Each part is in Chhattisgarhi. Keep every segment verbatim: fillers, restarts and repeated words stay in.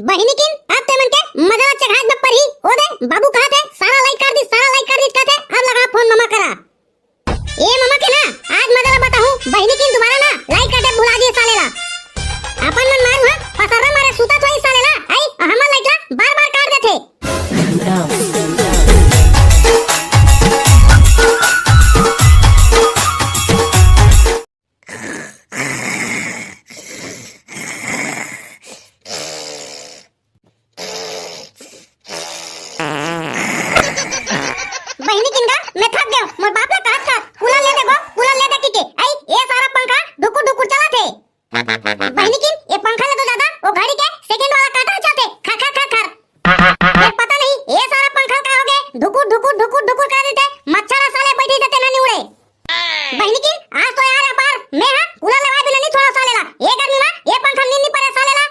बहिनी किन, अब ते मन के मजा ला चघात में परही। ओ दे, बाबू कहाथे, सारा लाइट काट दिस, सारा लाइट काट दिस कहाथे, अब लगा फोन ममा करा। ए ममा के ना, आज मजा ला बताहूं, बहिनी किन दुबारा ना लाइट काटे भुला दिए साले ला। अपन मन मारू हा, पसर्रा मारे सुतत होई साले ला, आई, हमर लाइट ला बार-बार काट देथे। बहिनी किन गा, मैं थक गेंव, मोर बाप ला कहत था, कूलर ले दे गो, कूलर ले दे किके। आई, ए सारा पंखा ढुकुर ढुकुर चलत हे। बहिनी किन, ए पंखा ले तो जादा, ओ घड़ी के सेकंड वाला काटा चलथे, खर खर खर खर। ए पता नहीं, ए सारा पंखा का होगे, ढुकुर ढुकुर ढुकुर ढुकुर कर देथे, मच्छर साले बैठी देथे ना नहीं उड़े। बहिनी किन, आज तो यार अपार, मैं हा कूलर लगा बिना नहीं छोड़ा साले ला, ए गर्मी मा, ए पंखा नींद नहीं परे साले ला।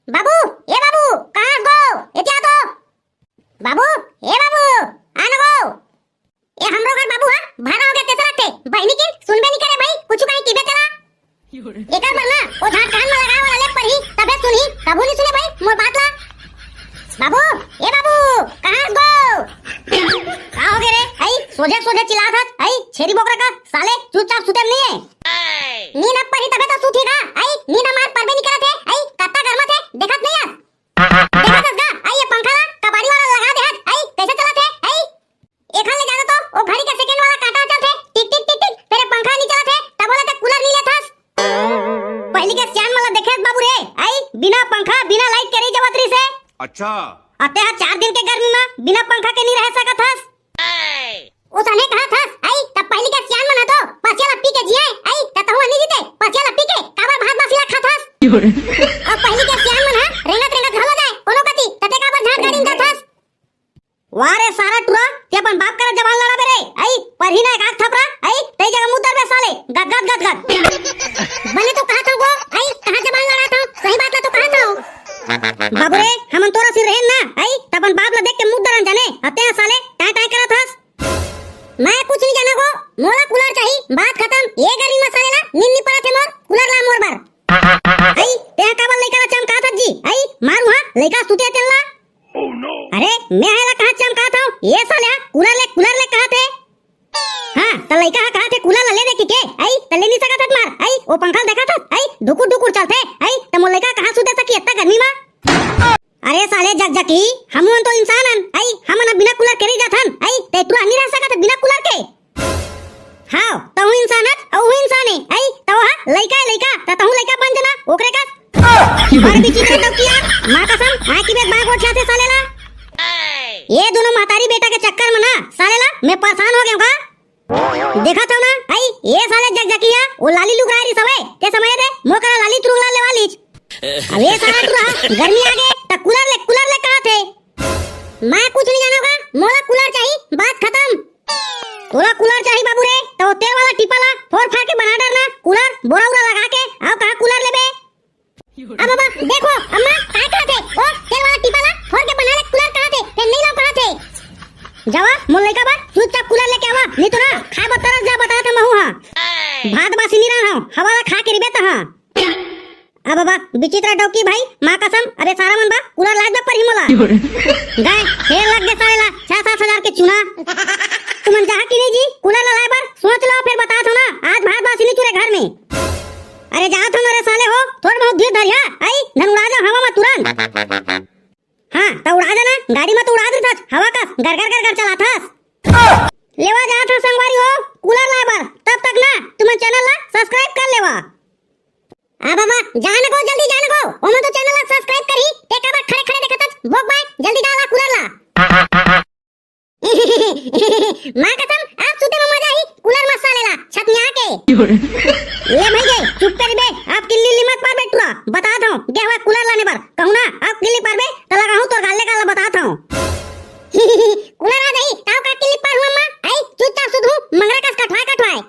बाबू, ए बाबू, कहाँ गो? एती आ तो। बाबू, ए बाबू, आन गो। ए हमरो घर बाबू हा, भारा हो गया तेसरा थे। बहिनी किन सुनबे नहीं करे भाई, कुछ कहीं किबे तेला। एकर बर ना, ओ झाट कान में लगाए वाला लेप परही, तबे सुनही, कभू नहीं सुने भाई, मोर बात ला। बाबू, ए बाबू, कहाँ गो? का हो गया रे? आई, सोझे सोझे चिल्लात हस, आई, छेरी बोकरा का, साले, चुपचाप सुते नहीं है। नींद अब परी तबे तो सूती गा। आई, नींद हमार परबे नहीं करत हे। आई, कत्ता गरमत हे, देखत नहीं हस? देखत हस गा? आई, ये पंखा ला कबाड़ी वाला लगा दे हस। आई, कैसे चलत हे? आई, एखन ले जादा तो ओ घड़ी के सेकंड वाला काटा चलथे, टिक टिक टिक टिक, फिर ये पंखा नहीं चलत हे, तब बोले ते कूलर नहीं लेत हस। पहली के सियान मन ला देखे हस बाबू रे। आई, बिना पंखा, बिना लाइट के रही जवत रही से। अच्छा। अते हा चार दिन के गर्मी मा बिना पंखा के नहीं रह सकत हस। ओसने कहा थस, आई, तब पहली के सियान मन ह तो पसिया ला पी के जिए, आई, त तहु अन्नी जीते, पसिया ला पी के, काबर भात बासी ला खाथस? अब पहली के सियान मन ह रेंगत रेंगत घलो जाए, कोनो कति, तते काबर झांट गाड़ी में जाथस? वाह रे सारा टुरा, ते अपन बाप करा जबान लड़ाबे रे, आई, परही ना एक आख थपरा, आई, तई जगह मुंह दरबे साले, गद गद गद गद। बने तो कहा था वो, आई, कहाँ जबान लड़ा था, सही बात ला तो कहा था। बाबू रे, हमन तोरा सिर रहेन ना, आई, त अपन बाप ला देख के मुंह दरन जाने, अते साले, टाय टाय करत हस। मैं कुछ नहीं जाना गो, मोला कूलर चाही, बात खत्म। ये गर्मी में साले ला नींद नहीं पड़त हे मोर, कूलर ला मोर बर। आई, तेहा काबर लइका ला चमकात हस जी? आई, मारू हाँ, लइका सुते तेन ला। अरे, मैं हा एला कहाँ चमकात हूँ? ये साले हा कूलर ले, कूलर ले कहत हे। हाँ, त लइका हा कहत हे कूलर ला ले दे किके, आई, त ले नहीं सकत हस मार, आई, वो पंखा देखत हस, आई, ढुकुर ढुकुर चलथे, आई, त मोर लइका कहाँ सुते सकी इतना गर्मी में? अरे साले जकजकी, हमन तो इंसान हन, आई, हमन अब बिना कूलर के रह जाथन, आई, ते टुरा नहीं रह सकत बिना कूलर के। हाव, तहु इंसान हस, अउ इंसान हे, आई, तहु हा लइका हे लइका, त तहु लइका बन जाना, ओकरे कस। और बिचित्र डौकी यार, माँ कसम, आँखी में बाग उठ जाथे साले ला। ये दोनों महतारी बेटा के चक्कर में ना, साले ला, मैं परेशान हो गया हूँ का? देखत हव ना, आई, ये साले जकजकिया, वो लाली लुगराय रहिस हवय, ते समय दे, मोकरा लाली तुरुंगला लेवा लीच। अब ये सारा टुरा, गर्मी आ गे, त कूलर ले, कूलर ले कहत हे। मैं कुछ नहीं जानव का, मोला कूलर चाही, बात खत्म। तोला कूलर चाही बाबू रे, त वो तेल वाला टीपा ला फोर फार के बना डरना, कूलर, बोरा उरा लगा के, अउ कहाँ कूलर लेबे? अब बाबा, देखो, अम्मा, काय कहत हे? ओ, तेल वाला टीपा ला फोर के बना ले कूलर कहत हे, फेर नहीं लाव कहत हे। जावा, मोर लइका बर चुपचाप कूलर लेके आवा, नहीं तो ना, खाए बर तरस जा, बता था महू हा। भात बासी नहीं रहा हूँ, हवा ला खा के रिबे तहा। अब बाबा, बिचित्र डौकी भाई, माँ कसम, अरे सारा मन बा, कूलर लाज बा परही मोला। गए, फेर लग गे साले ला, छह सात हजार के चूना। तुमन जाहा कि नहीं जी, कूलर ला लाए बर, सोच लो, फेर बता था ना, आज भात बासी नहीं चुरे घर में। अरे जात हन रे साले हो, थोर बहुत धीर धरिहा, आई, धन उड़ा जा हवा में तुरंत। हाँ, त उड़ा जा ना, गाड़ी में तो उड़ा देथस, हवा कस, गरगर गरगर चलाथस। लेवा जात हन संगवारी हो, कूलर लाए बर, तब तक ना, तुमन चैनल ला सब्सक्राइब कर लेवा। आ बाबा, जान गो, जल्दी जान गो, ओमन तो चैनल ला सब्सक्राइब करही, ते काबर खड़े खड़े देखत हस, भोग बाय, जल्दी डाला कूलर ला। माँ कसम, अब सुते में मजा ही, कूलर में साले ला, छत में आके। ले भाई गे, चुप कर बे, अब किल्ली लिमत पार बेटुआ, बता दो, गे हवा कूलर लाने बर, कहूँ ना, अब किल्ली पार बे, त लगा हूँ तोर गाले गाला बता था। कूलर आ जाही, ताव का किल्ली पार हुआ माँ, आई, चुपचाप सुधू, मंगरा कस कठवाए कठवाए।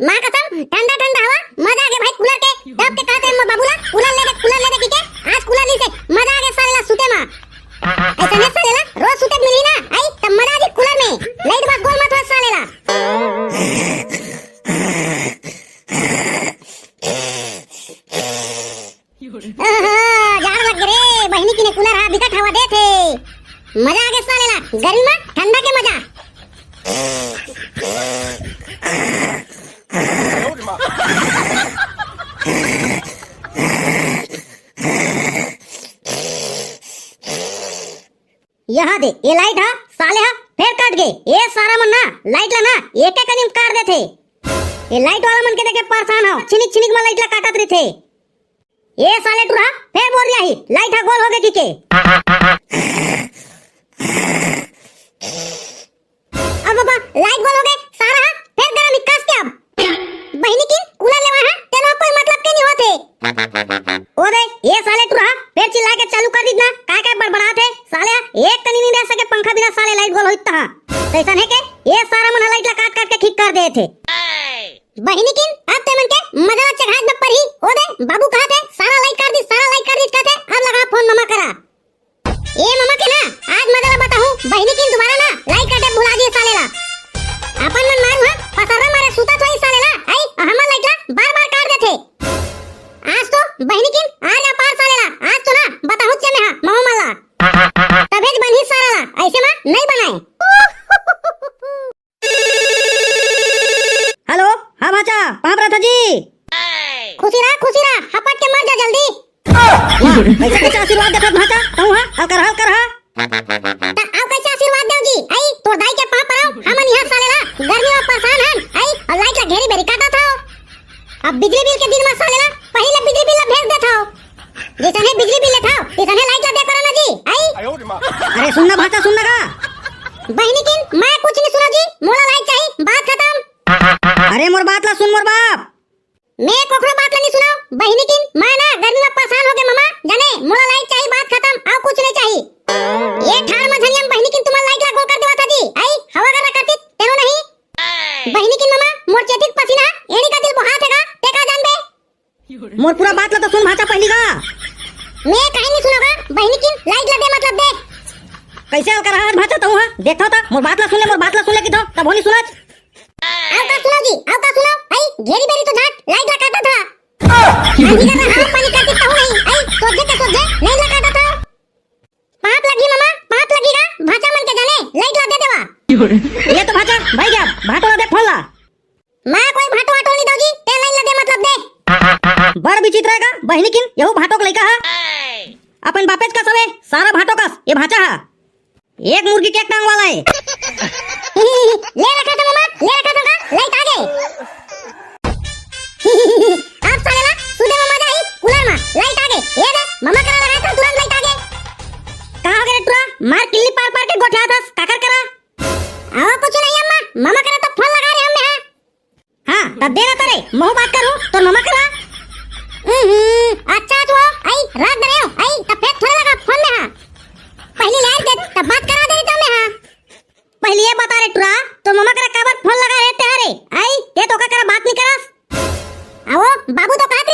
माँ कसम, ठंडा ठंडा हवा, मजा आ गया भाई कूलर के। तब के कहत हे मोर बाबू ला, कूलर ले दे, कूलर ले दे, ठीक है? आज कूलर ली से, मजा आ गया साले ला सुते मा। ऐसा नहीं साले ला, रोज सुते मिली ना, आई, तब मजा आ जी कूलर में। लाइट बस गोल मत हो साले ला। ओहो, जाड़ लग गे रे, बहिनी किने कूलर हा, बिकट हवा देथे। मजा आ गे साले ला, गर्मी मा ठंडा के मजा। यहा दे, ये लाइट हा, साले हा, फेर कट गे। ये सारा मन ना, लाइट ला ना, एक एक कनी म काट देथे। ये लाइट वाला मन के देखे परेशान हव, छिनिक छिनिक म लाइट ला काटत रहिथे। ये साले टुरा, फेर बोल रिया ही, लाइट हा गोल होगे किके। अब बाबा, लाइट गोल होगे, सारा हा, फेर गरम ही कस के अब। बहिनी किन कूलर लेवा हा, तेला कोई मतलब के नहीं होथे। ओ दे, ये साले टुरा, फेर चिल्ला के चालू कर दीत ना, काय काय बड़बड़ाथे, साले हा, एक कनी नहीं रह सके पंखा बिना साले लाइट गोल होइत तहा। तैसन हे के, ये सारा मन हा लाइट ला काट काट के ठीक कर देथे। बहिनी किन, अब ते मन के मजा ला चघाट में परी, ओ दे, बाबू कहाथे, सारा लाइट काट दीत, सारा लाइट काट दीत कहाथे, अब लगा फोन ममा करा। ए ममा के ना, आज मजा ला बताहूं, बहिनी किन दुबारा ना लाइट काटे भुला दिए साले ला। अपन मन मारू हा, पसर्रा मारे सूतत होई साले ला, आई, हमर लाइट ला बार-बार काट देथे। आज तो बहिनी किन, आज आ पार साले ला, आज तो ना बताहूं चे में हा, महू मन ला। तभेच बनही सारा ला, ऐसे मा नहीं बनाए। हेलो, हाँ भांचा, कहाँ पर था जी? खुशी रहा, खुशी रहा, हपट के मर जा जल्दी। वाह, कैसे कैसे आशीर्वाद देथस भांचा, तू हाँ, हल्का रहा, हल्का रहा। त अब कैसे आशीर्वाद देव जी? आई, तोर दाई के पाँव परव, हमन यहाँ साले ला, गर्मी में परेशान हन, आई, और लाइट ला घेरी बेरी काटत हव। अब बिजली बिल के दिन में साले ला, पहले बिजली बिल ला भेज देत हव। जैसने बिजली बिल लेत हव, तैसने लाइट ला दे करो ना जी, आई। अरे सुन ना भांचा, सुन ना का? बहिनी किन, मैं कुछ नहीं सुना जी, मोला लाइट चाहिए, बात खत्म। अरे मोर बात ला सुन मोर बाप। मैं कोखरो बात ला नहीं सुनाओ, बहिनी किन, मैं ना गर्मी में परेशान हो गए ममा, जाने, मोला लाइट चाहिए, बात खत्म, और कुछ नहीं चाहिए। ये ठाड़ में झनिया में बहिनी किन तुम्हार लाइट ला गोल कर देवा था जी, आई, हवा कर रखा थी, तेनो नहीं। बहिनी किन ममा, मोर चेतिक पसीना, एड़ी का दिल बोहात हेगा, ते का जानबे? मोर पूरा बात ला तो सुन भांचा पहली का। मैं कहीं नहीं सुनोगा, बहिनी किन लाइट ला दे मतलब दे। कैसे हल्का रहा भांचा तू हाँ? देखो तो, मोर बात ला सुन ले, मोर बात ला सुन ले की तो, तब होनी सुनत। आओ का सुनो जी, आओ का सुनो, आई घेरी बेरी तो झाट लाइट ला काटा था। आंधी का रहा पानी काटी तहु नहीं, आई सोझे के सोझे लाइट ला काटा था। पाप लगी ममा, पाप लगी गा, भांचा मन के जाने, लाइट ला दे देवा। ये तो भांचा, भाई गया, भांटो ला दे फोन ला। मैं कोई भांटो वाटो नहीं दो जी, ते लाइट ला दे मतलब दे। बड़ विचित्र हे गा, बहिनी किन, यहू भांटो के लइका हा। अपन बापेच कस हवे, सारा भांटो कस, ये भांचा हा। एक मुर्गी के एक टांग वाला हे। ले रखा था ममा, ले रखा था का, लाइट आ गए। अब साले ला, सुदे में मजा आई, कूलर में, लाइट आ गए। ये दे, ममा करा लगाया था, तुरंत लाइट आ गए। कहाँ हो गए टुरा? मार किल्ली पार पार के गोठियाथस, काकर करा? आओ कुछ नहीं अम्मा, ममा करा तो फोन लगा रहे हम यहाँ। हाँ, तब दे ना तोरे, महू बात करूँ, तोर ममा करा। हम्म, अच्छा तो आई, रात दे रहे हो, आई, तब फेर थोड़े लगा फोन में हाँ। पहली लाइट दे, तब बात करा दे तो मैं हाँ। पहली ये बता रे टुरा, तोर ममा करा काबर फोन लगा रहे ते रे? आई, ते तो का करा बात नहीं करस? आओ, बाबू तो कहा